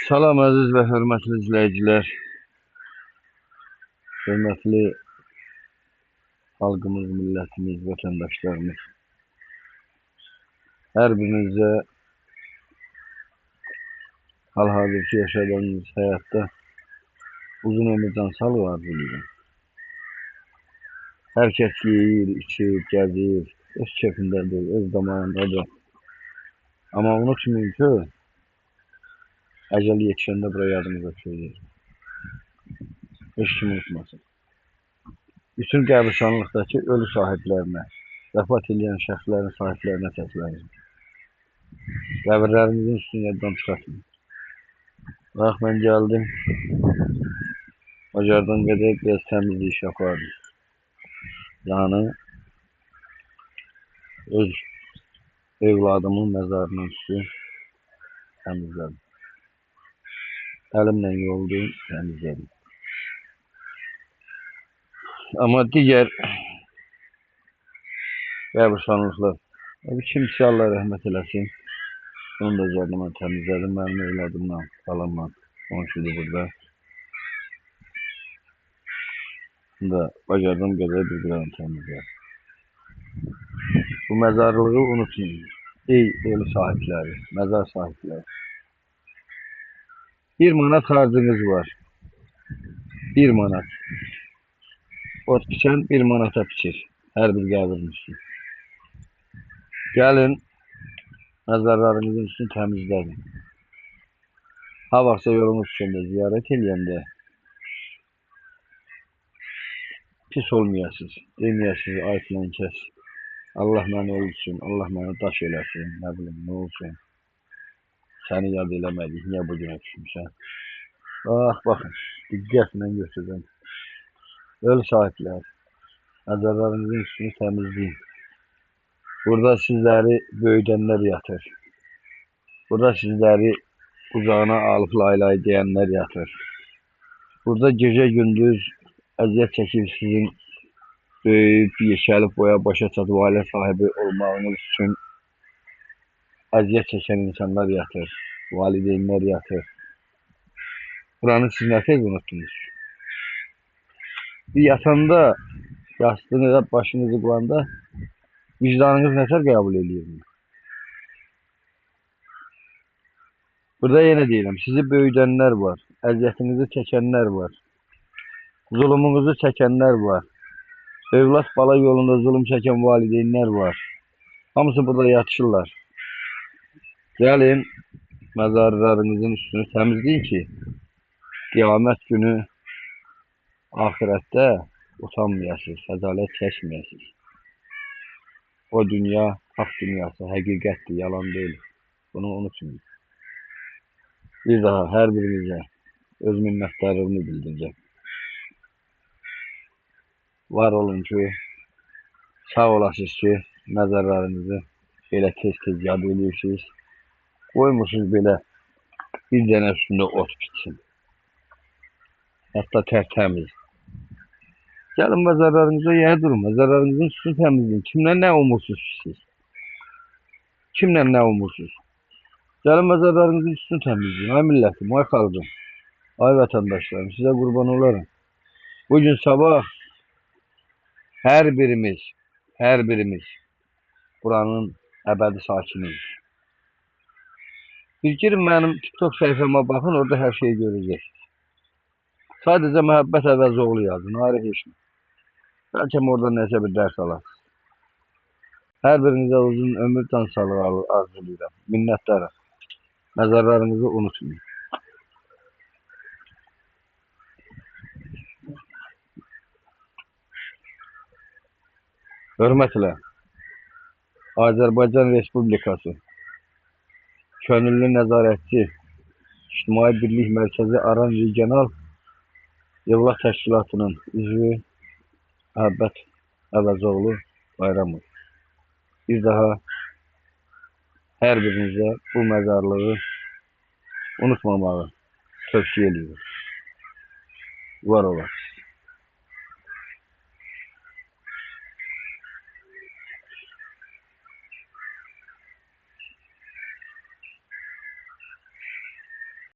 Salam əziz və hörmətli izləyicilər, hörmətli xalqımız, millətimiz, vətəndaşlarımız. Hər birinizə hal-hazırki yaşadığınız həyatda uzun ömür can sağlığı arzulayıram. Hər kəs yeyir, içir, gəzir, öz kefindədir, öz damağındadır. Amma unutmayın ki, əcəl yetişəndə bura yadınıza düşəcək. Heç kim unutmasın. Bütün qəbirstanlıqdakı ölü sahiblərinə, vəfat edən şəxslərin sahiblərinə səslənirəm. Qəbirlərimizin üstünü yaddan çıxartmayın. Bax, mən gəldim. Bacardığım qədər biraz təmizlik iş apardım. Yəni, öz evladımın məzarının üstü təmizlədim. Əlimlə yoldum, təmizlədim. Amma digər qəbirstanlıqlar, kimsə Allah rəhmət eləsin, onu da üzərini mən təmizlədim. Mənim evladımla, balamla qonşudur burada. Bunu da bacardığım qədər bir qıranı təmizlədim. Bu məzarlığı unutmayın. Ey ölü sahibləri, məzar sahibləri. 1 manat harcınız var. 1 manat. Ot biçən 1 manata biçir. Hər bir qəbrin üstü. Gəlin, məzarlarınızın üstünü təmizləyin. Ha vaxtsa yolunuz düşəndə, ziyarət eləyəndə pis olmayasınız. Deməyəsiniz, ay filan kəs. Allah məni öldürsün, Allah məni daş eləsin, nə bilim, nə olsun. Səni yad eləmədik, niyə bu günə düşmüsən? Bax, baxın, diqqətlə götürün. Ölü sahiblər, məzarlarınızın üstünü təmizləyin. Burada sizləri böyüdənlər yatır. Burada sizləri qucağına alıb lay-lay deyənlər yatır. Burada gecə-gündüz əziyyət çəkib sizin böyüyüb, yekəlib boya başa çatıb ailə sahibi olmağınız üçün əziyyət çəkən insanlar yatır, valideynlər yatır. Buranı siz nə tez unutdunuz? Bir yatanda, yastığınıza başınızı qoyanda vicdanınız nətər qəbul eləyir bunu? Burada yenə deyirəm, sizi böyüdənlər var, əziyyətinizi çəkənlər var, zulumunuzu çəkənlər var, övlad bala yolunda zulüm çəkən valideynlər var. Hamısı burada yatışırlar. Gəlin, məzarlarınızın üstünü təmizləyin ki, qiyamət günü axirətdə utanmayasınız, xəcalət çəkməyəsiniz. O dünya, haqq dünyası, həqiqətdir, yalan deyil. Bunu unutmayın. Bir daha hər birinizə öz minnətdarlığımı bildirəcəm. Var olun ki, sağ olasınız ki, məzarlarınızı belə tez-tez yad edirsiniz. Qoymursunuz belə bir dənə üstündə ot bitsin. Hətta tərtəmiz. Gəlin məzarlarınıza yer durun, məzarlarınızın üstünü təmizləyin. Kimlə nə umursunuz siz? Kimlə nə umursunuz? Gəlin məzarlarınızın üstünü təmizləyin. Ay millətim, ay xalqım, ay vətəndaşlarım, sizə qurban olarım. Bugün sabah hər birimiz buranın əbədi sakiniyiz. Bir girin mənim TikTok səhifəmə baxın, orada hər şeyi görəcəksiniz. Sadəcə Məhəbbət Əvəzoğlu yazın, ayrı heç nə. Bəlkə orada nəsə bir dərs alasınız. Hər birinizə uzun ömür can sağlığı arzulayıram. Minnətdarım. Məzarlarınızı unutmayın. Hörmətlə, Azərbaycan Respublikası Könüllü Nəzarətçi İctimai Birlik Mərkəzi Aran Regional Yevlax Təşkilatının üzvü Məhəbbət Əvəzoğlu Bayramov. Bir daha hər birinizə bu məzarlığı unutmamağı tövsiyə ediyorum. Var olasın.